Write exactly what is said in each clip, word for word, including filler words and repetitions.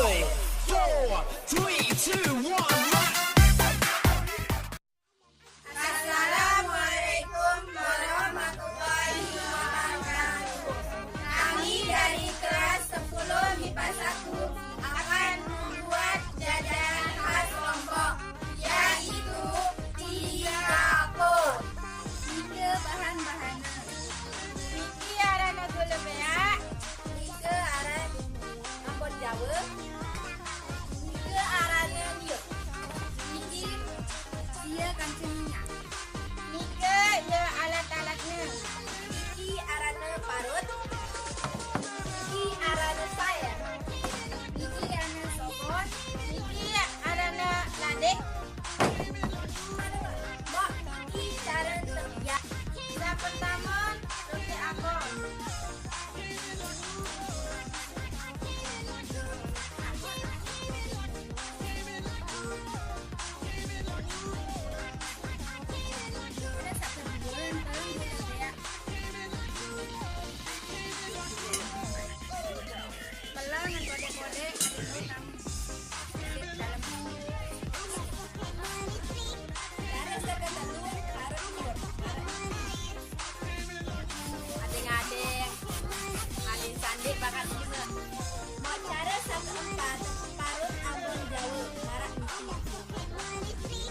Four, three, two, one, rap. Assalamualaikum warahmatullahi wabarakatuh. Kami dari kelas sepuluh MIPA satu akan membuat jajanan khas Lombok, yaitu tiga pot. Tiga bahan-bahannya. Niki arana gula beak, niki arana ambon Jawa, niki arana liuk. Niki sia kancing minyak. Niki ya alat-alatnya. Niki arana parut. Niki arana sair. Niki arana sopon. Niki arana ladeh. Mbok, niki cara kerja. Yang pertama, roti abon. Adeng-adeng, adeng sandik bakat lima. Mau cara satu empat, parut ambon Jawa, maraq niki.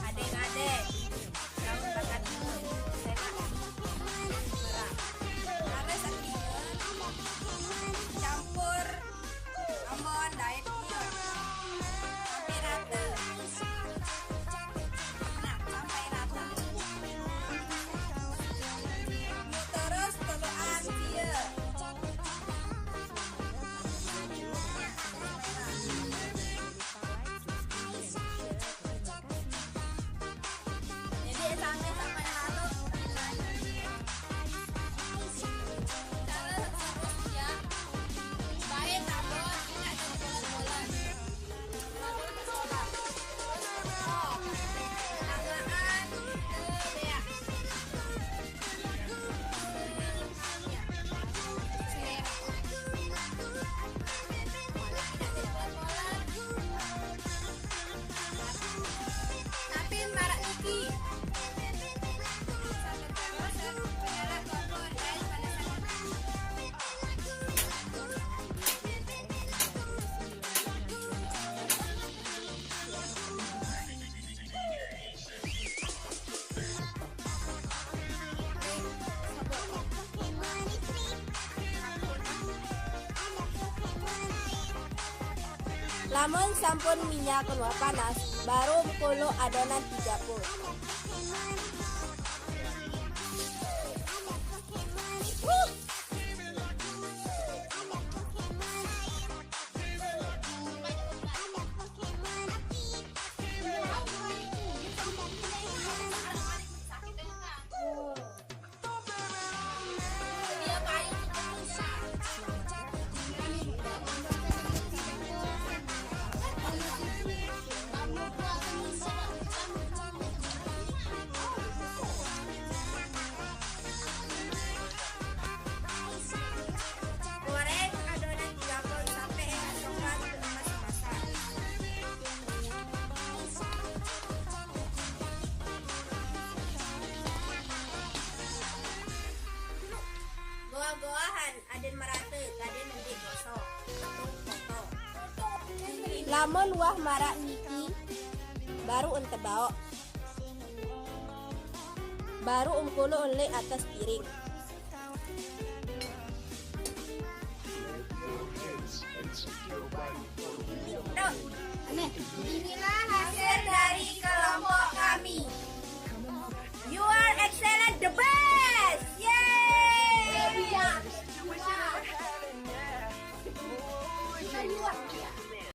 Adeng-adeng, daun bakat lima, serak. Merah. Cara satu, campur ambon dait iur. Sampai rata. Nah, sampai rata. Terus tolokan sia. Jadi sampai sampai lalu. Cara terus ya. Baik, tambah, enak, jangan bolan-bolan. Tapi maraq niki. Lamun sampun minyak wah panas, baru mengkulo adonan tiga pot. Goreng adonan tiga pot sampai coklat keemasan. Goah-goahan, aden merata, aden ndeq gosok. Lamun wah maraq niki, baru ente baok. Baru mengkulo leq atas piring. Nih, inilah